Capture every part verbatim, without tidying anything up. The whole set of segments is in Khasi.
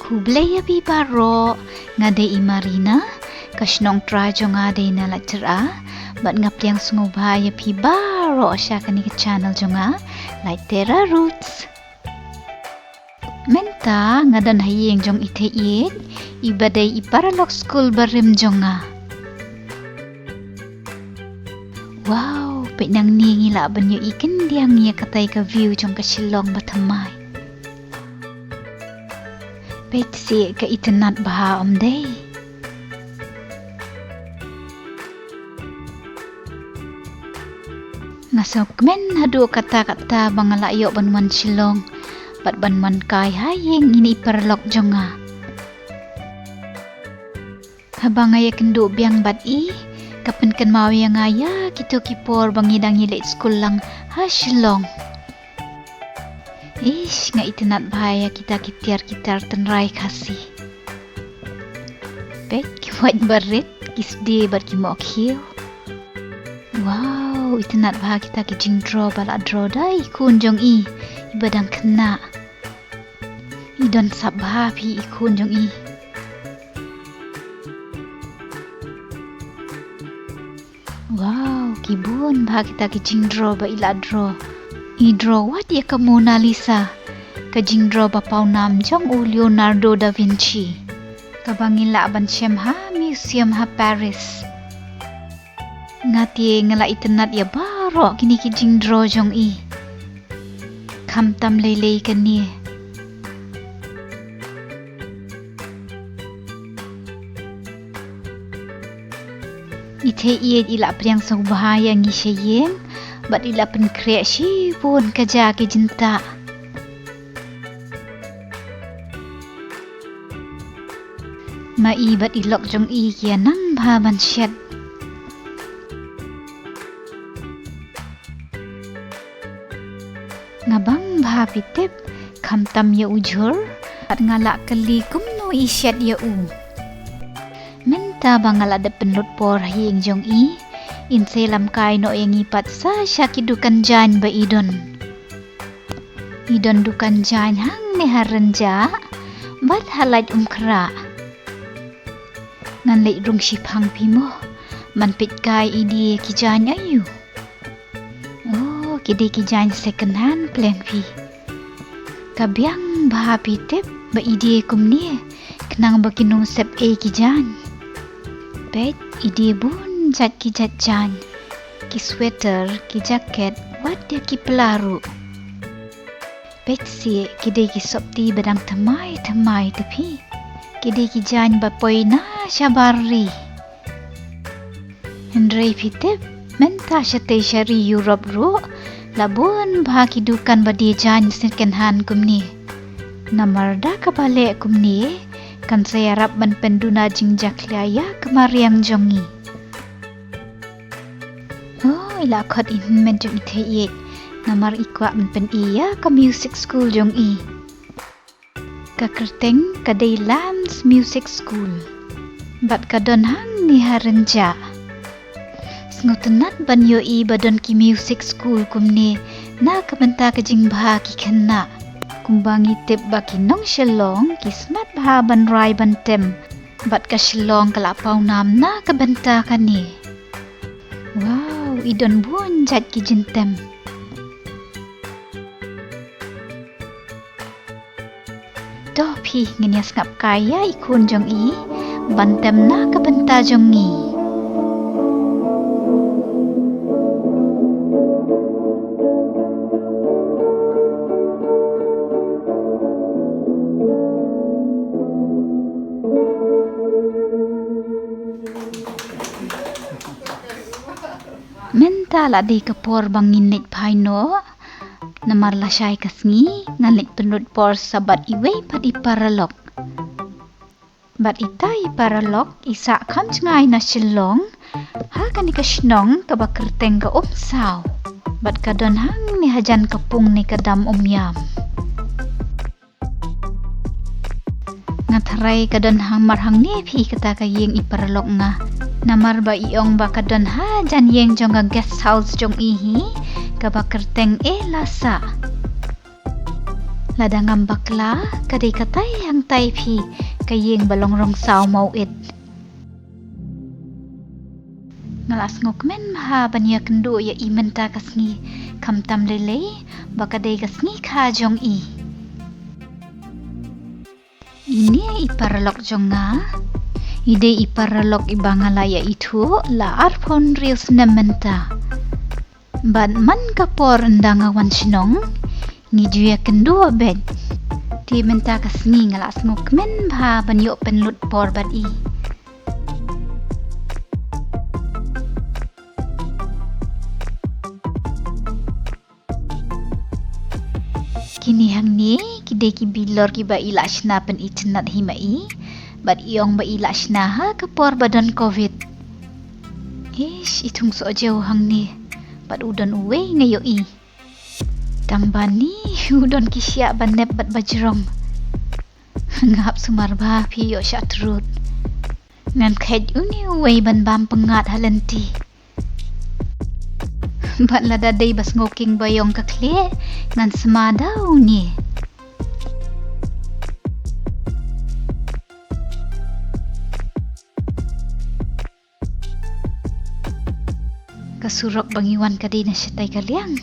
Khublei ïa phi baroh, nga dei i Marina, ka shnong trai jong nga dei na Laittyra, bad nga pdiang sngewbha ïa phi baroh sha kane ka channel jong nga, Laittyra Roots. Mynta nga don ha ïing jong i Theiïeit, iba dei i paralok skul barim jong nga. Wow, peit nangne ngi lah ban ïohi khyndiat ïa katai ka view jong ka Shillong bathymmai. Peit seh ka itynnad bha, ym dei? Nga sngewkmen haduh katta katta ba nga lah ïoh ban wan Shillong bad ban wan kai ha ïing ine i paralok jong nga. Haba nga ïakynduh biang bad i, ka pynkynmaw ïa nga ïa kito ki por ba ngi dang ïaleit skul lang ha Shillong. Ish, nga itynnad bha ïa kita ki tiar ki tar tynrai Khasi. Peit ki wait barit, ki sdie bad ki mohkhiew. Wow, itynnad bha kita ki jingdro ba la dro da i khun jong i, iba dang khynnah. I don sap bha phi i khun jong i. Wow, ki bun bha kita ki jingdro ba i la dro. I dro wat ïa ka Mona Lisa, ka jingdro ba pawnam jong u Leonardo da Vinci, kaba ngi lah ban shem ha museum ha Paris. Nga te nga la itynnad ïa baroh kine ki jingdro jong i. Khamtam lei lei kane. I Theiïeit i la pdiang sngewbha ïa ngi sha ïing bad i la pynkhreh shibun ka ja ki jingtah. Ma i bad i lok jong i ki ïa nang bha ban shet. Nga bang bha phi tip, khamtam ïa u jhur, bad nga la kylli kumno i shet ïa u. Mynta ba nga la dep pynlut por ha ïing jong i, in sa ïalam kai noh ïa ngi pat sa sha ki dukan jaiñ ba i don. I don dukan jaiñ hangne ha Rynjah bad ha Laitumkhrah. Ngan leit rung shiphang phi mo, ban peit kai i die ki jaiñ aiu. Oh, ki dei ki jaiñ second hand pleng phi. Ka biang bha phi tip ba i die kumne, khnang ba kin ym sep ei ki jaiñ. Peit, i die bun jait ki jait jaiñ. Ki sweater, ki jacket, wat ïa ki pla ruh. Peit seh, ki dei ki sopti ba dang thymmai thymmai te phi. Ki dei ki jaiñ ba poi na shabar ri. Hynrei phi tip, mynta shatei sha ri Europe ruh la bun bha ki dukan ba die jaiñ second hand kumne. Namar da kaba leh kumne, kan sa ïarap ban pynduna jingjakhlia ïa ka mariang jong ngi. Oh, i la khot i hynmen jong i Theiïeit, namar i kwah ban pyni ïa ka music school jong i. Ka kyrteng ka dei Lambs Music School. Bad ka don hangne ha Rynjah. Sngewtynnat ban ïohi ba don ki music school kumne na ka bynta ka jingbha ki khynnah. Kumba ngi tip ba ki nong Shillong ki smat bha ban rai ban tem. Bad ka Shillong ka la pawnam na ka bynta kane. Wow, i don bun jait ki jingtem. To phi, ngin ïa sngap kai ïa i khun jong i ban tem na ka bynta jong ngi. Mynta la dei ka por ba ngin leit phai noh. Namar lashai ka sngi ngan leit pynlut por sa bad iwei pat i paralok. Bad ita i paralok i sah kham jngai na Shillong, ha kane ka shnong kaba kyrteng ka Umsaw. Bad ka don hangne hajan ka pung ne ka dam Umiam. Nga tharai ka don hamar hangne phi kata ka ïing i paralok nga. Namar ba i ong ba ka don hajan ïing jong ka guest house jong i hi, kaba kyrteng i Lasa. Lada ngam bakla, ka dei katai hangtai phi, ka ïing ba long rong saw mawit. Nga la sngewkmen bha ban ïakynduh ïa i mynta ka sngi, khamtam lei lei ba ka dei ka sngi kha jong i. Ine i paralok jong nga. I dei i paralok iba nga la ïa ithuh la arphew hynriew snem mynta. Bad man ka por ynda nga wan shnong, ngi ju ïakynduh beit. Te mynta ka sngi nga la sngewkmen bha ban ïoh pynlut por bad i. Kine hangne ki dei ki bilor kiba i la shna pynitynnad hi ma i. Bad i ong ba i la shna ha ka por ba don covid. Ish, i thung sohjew hangne. Bad u don uwei nga ïohi. Tang bani u don ki shiah ba nep bad ba jrong. Nga hap sumar bha phi ïoh shah trud. Ngan khet une uwei ban bam pyngngad ha lynti. Bad lada dei ba sngewkhia ba ïong ka khlieh, ngan sma da une. Ka surok ba ngi wan ka dei na shatai ka liang.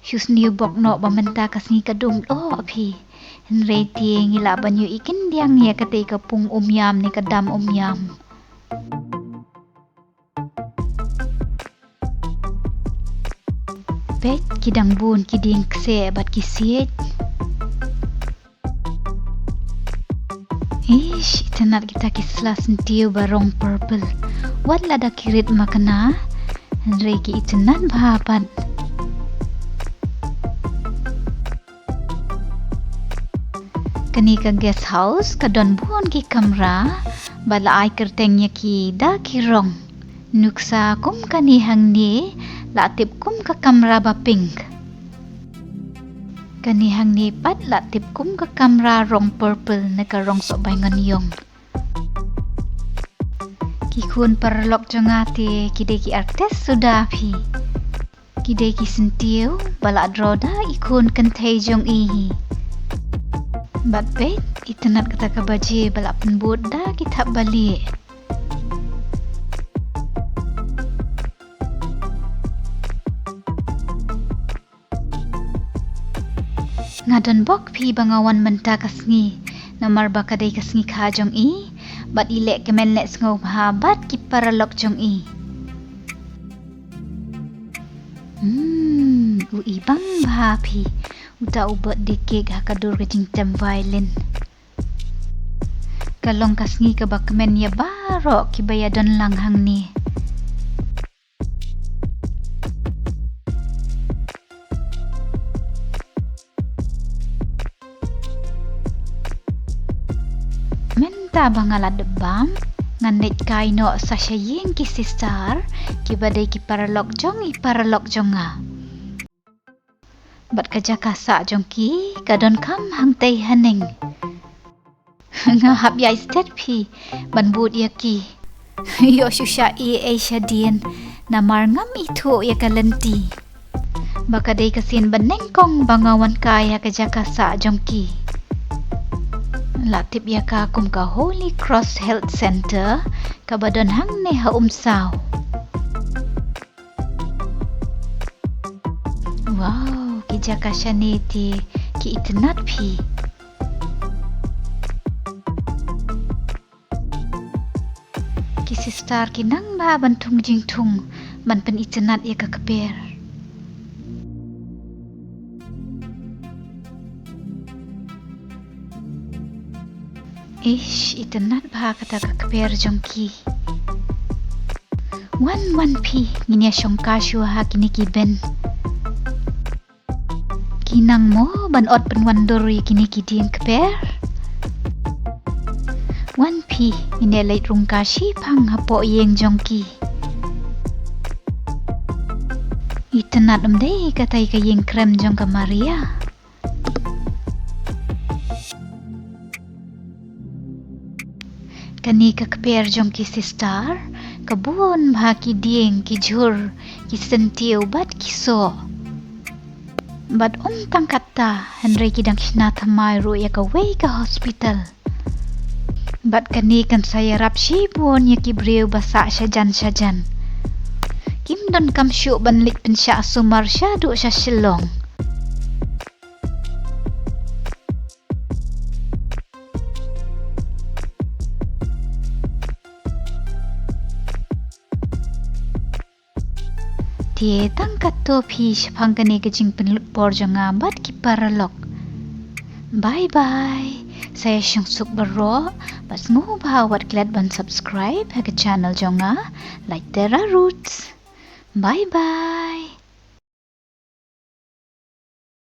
Shu sniew bok noh ba mynta ka sngi ka dum doh phi. Hynrei te ngi lah ban ïohi khyndiat ïa katei ka pung umïam ne ka dam umïam. Peit ki dang bun ki dieng kseh bad ki siej. Ish, itynnad kita ki sla syntiew ba rong purple. Wat lada ki rit makna, hynrei ki itynnad bha pat. Kane ka guest house ka don bun ki kamra, ba la ai kyrteng ïa ki da ki rong. Nuksa kum kane hangne la tip kum ka kamra ba pink. Kane hangne pat la tip kum ka kamra rong purple ne ka rong soh baingon ïong. Ki khun paralok jong nga te ki dei ki artist suda phi. Ki dei ki syntiew ba la draw da i khun kynthei jong i hi. Bad peit, itynnad kata ka baje ba la pynbud da ki thap balieh. Nga don bok phi ba nga wan mynta ka sngi, namar ba ka dei ka sngi kha jong i, bad i leh kmen leh sngewbha bad ki paralok jong i. Hmm, u ibang bha phi, uta u birthday cake ha ka dur ka jingtem violin. Ka long ka sngi kaba kmen ïa baroh kiba ïa don lang hangne. Mynta ba nga la dep bam, ngan leit kai noh sa sha ïing ki sister, kiba dei ki paralok jong i paralok jong nga. Bad ka jaka sah jong ki, ka don kham hangtei haneng. Nga hap ïai stet phi ban bud ïa ki. Ïoh shu shah ei ei shadien, namar ngam ithuh ïa ka lynti. Ba ka dei ka sien banyngkong ba nga wan kai ha ka jaka sah jong ki. La tip ïa ka kum ka Holy Cross Health Centre, kaba don hangne ha Umsaw. Wow, ki jaka shane te ki itynnad phi. Ki sister ki nang bha ban thung jingthung ban pynitynnad ïa ka kper. Ish, itynnad bha kata ka kper jong ki. Wan, wan phi, ngin ïa shongkai shuwa ha kine ki bench. Ki nang mo ban ot pynwandur ïa kine ki dieng kper. Wan phi, ngin ïa leit rung kai shiphang hapoh ïing jong ki. Itynnad, ym dei katai ka ïing krem jong ka Maria? Kane ka kper jong ki sister, ka bun bha ki dieng, ki jhur, ki syntiew bad ki soh. Bad um tang katta, hynrei ki dang shna thymmai ruh ïa kawei ka hospital. Bad kane kan sa ïarap shibun ïa ki briew ba sah shajan shajan. Kim donkam shuh ban leit pynshah sumar shaduh sha Shillong. Te tang katto phi shaphang kane ka jingpynlut por jong nga bad ki paralok. Bye bye. Sa ïa shong suk baroh, bad sngewbha wat klet ban subscribe ha ka channel jong nga, Laitera Roots. Bye bye.